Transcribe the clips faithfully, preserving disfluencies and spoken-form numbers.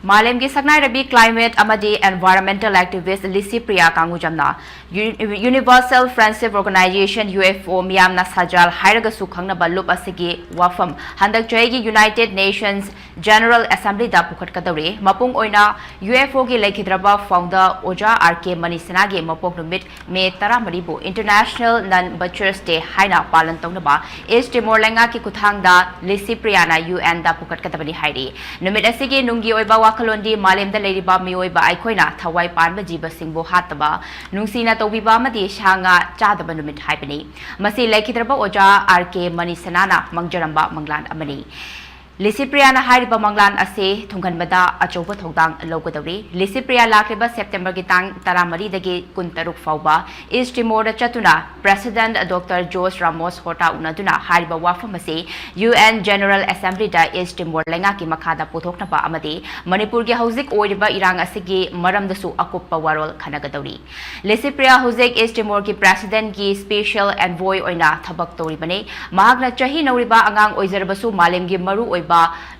ꯃꯥꯂꯦꯝꯒꯤ ꯁꯛꯅꯥꯏꯔꯕꯤ climate ꯑꯃꯗꯤ environmental activist ꯂꯤꯁꯤ ꯄ꯭ꯔꯤꯌꯥ ꯀꯥꯡꯒꯨꯖꯝꯅ U-, Universal Friendship Organization, U F O, ꯃꯤꯌꯥꯝꯅ ꯁꯖꯥꯜ ꯍꯥꯏꯔꯒꯁꯨ ꯈꯪꯅꯕ ꯂꯨꯞ ꯑꯁꯤꯒꯤ ꯋꯥꯐꯝ ꯍꯟꯗꯛ ꯆꯍꯤꯒꯤ United Nations General Assembly ꯗ ꯄꯨꯈꯠꯀꯗꯧꯔꯤ꯫ ꯃꯄꯨꯡ ꯑꯣꯏꯅ ꯌꯨ ꯑꯦꯐ ꯑꯣ ꯒꯤ ꯂꯩꯈꯤꯗ꯭ꯔꯕ founder ꯑꯣꯖꯥ ꯑꯥꯔ ꯀꯦ ꯃꯅꯤꯁꯅꯥꯒꯤ ꯃꯄꯣꯛ ꯅꯨꯃꯤꯠ ꯃꯦ ꯇꯔꯥꯃꯔꯤꯕꯨ International Non-Butchers Day ꯍꯥꯏꯅ ꯄꯥꯂꯟ ꯇꯧꯅꯕ ꯏꯁ ꯇꯤꯃꯣꯔ ꯂꯩꯉꯥꯛꯀꯤ ꯈꯨꯠꯊꯥꯡꯗ ꯂꯤꯁꯤ ꯄ꯭ꯔꯤꯌꯥꯅ ꯌꯨ ꯑꯦꯟ ꯗ ꯄꯨꯈꯠꯀꯗꯕꯅꯤ ꯍꯥꯏꯔꯤ꯫ ꯅꯨꯃꯤꯠ ꯑꯁꯤꯒꯤ ꯅꯨꯡꯒꯤ ꯑꯣꯏꯕ ꯋꯥꯈꯜꯂꯣꯟꯗꯤ ꯃꯥꯂꯦꯝꯗ ꯂꯩꯔꯤꯕ ꯃꯤꯑꯣꯏꯕ ꯑꯩꯈꯣꯏꯅ ꯊꯋꯥꯏ ꯄꯥꯟꯕ ꯖꯤꯕꯁꯤꯡꯕꯨ ꯍꯥꯠꯇꯕ, ꯅꯨꯡꯁꯤꯅ ꯇꯧꯕꯤꯕ ꯑꯃꯗꯤ ꯁꯥ ꯉꯥ ꯆꯥꯗꯕ ꯅꯨꯃꯤꯠ ꯍꯥꯏꯕꯅꯤ꯫ ꯃꯁꯤ ꯂꯩꯈꯤꯗ꯭ꯔꯕ ꯑꯣꯖꯥ ꯑꯥꯔ ꯀꯦ ꯃꯅꯤꯁꯅꯥꯅ ꯃꯪꯖꯔꯝꯕ ꯃꯪꯂꯥꯟ ꯑꯃꯅꯤ꯫ ꯂꯤꯁꯤ ꯄ꯭ꯔꯤꯌꯥꯅ ꯍꯥꯏꯔꯤꯕ ꯃꯪꯂꯥꯟ ꯑꯁꯤ ꯊꯨꯡꯍꯟꯕꯗ ꯑꯆꯧꯕ ꯊꯧꯗꯥꯡ ꯂꯧꯒꯗꯧꯔꯤ꯫ ꯂꯤꯁꯤ ꯄ꯭ꯔꯤꯌꯥ ꯂꯥꯛꯂꯤꯕ ꯁꯦꯞꯇꯦꯝꯕꯔꯒꯤ ꯇꯥꯡ ꯇꯔꯥꯃꯔꯤꯗꯒꯤ ꯀꯨꯟꯇꯔꯨꯛ ꯐꯥꯎꯕ ꯏꯁ ꯇꯤꯃꯣꯔꯗ ꯆꯠꯇꯨꯅ President Doctor Jose Ramos Horta ꯎꯅꯗꯨꯅ ꯍꯥꯏꯔꯤꯕ ꯋꯥꯐꯝ ꯑꯁꯤ ꯌꯨ ꯑꯦꯟ General Assembly ꯗ ꯏꯁ ꯇꯤꯃꯣꯔ ꯂꯩꯉꯥꯛꯀꯤ ꯃꯈꯥꯗ ꯄꯨꯊꯣꯛꯅꯕ ꯑꯃꯗꯤ ꯃꯅꯤꯄꯨꯔꯒꯤ ꯍꯧꯖꯤꯛ ꯑꯣꯏꯔꯤꯕ ꯏꯔꯥꯡ ꯑꯁꯤꯒꯤ ꯃꯔꯝꯗꯁꯨ ꯑꯀꯨꯞꯄ ꯋꯥꯔꯣꯜ ꯈꯟꯅꯒꯗꯧꯔꯤ꯫ ꯂꯤꯁꯤ ꯄ꯭ꯔꯤꯌꯥ ꯍꯧꯖꯤꯛ ꯏꯁ ꯇꯤꯃꯣꯔꯒꯤ President ꯀꯤ Special Envoy ꯑꯣꯏꯅ ꯊꯕꯛ ꯇꯧꯔꯤꯕꯅꯤ꯫ ꯃꯍꯥꯛꯅ ꯆꯍꯤ ꯅꯧꯔꯤꯕ ꯑꯉꯥꯡ ꯑꯣꯏꯖꯔꯕꯁꯨ ꯃꯥꯂꯦꯝꯒꯤ ꯃꯔꯨꯑꯣꯏꯕ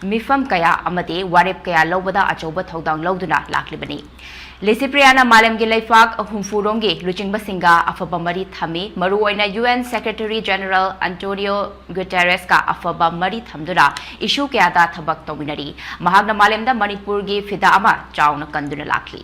ꯃꯤꯐꯝ ꯀꯌꯥ ꯑꯃꯗꯤ ꯋꯥꯔꯦꯞ ꯀꯌꯥ ꯂꯧꯕꯗ ꯑꯆꯧꯕ ꯊꯧꯗꯥꯡ ꯂꯧꯗꯨꯅ ꯂꯥꯛꯂꯤꯕꯅꯤ꯫ ꯂꯤꯁꯤ ꯄ꯭ꯔꯤꯌꯥꯅ ꯃꯥꯂꯦꯝꯒꯤ ꯂꯩꯄꯥꯛ ꯍꯨꯝꯐꯨꯔꯣꯝꯒꯤ ꯂꯨꯆꯤꯡꯕꯁꯤꯡꯒ ꯑꯐꯕ ꯃꯔꯤ ꯊꯝꯃꯤ, ꯃꯔꯨꯑꯣꯏꯅ U N Secretary General Antonio Guterres ꯀ ꯑꯐꯕ ꯃꯔꯤ ꯊꯝꯗꯨꯅ issue ꯀꯌꯥꯗ ꯊꯕꯛ ꯇꯧꯃꯤꯟꯅꯔꯤ꯫ ꯃꯍꯥꯛꯅ ꯃꯥꯂꯦꯝꯗ ꯃꯅꯤꯄꯨꯔꯒꯤ ꯐꯤꯗꯥ ꯑꯃ ꯆꯥꯎꯅ ꯀꯟꯗꯨꯅ ꯂꯥꯛꯂꯤ꯫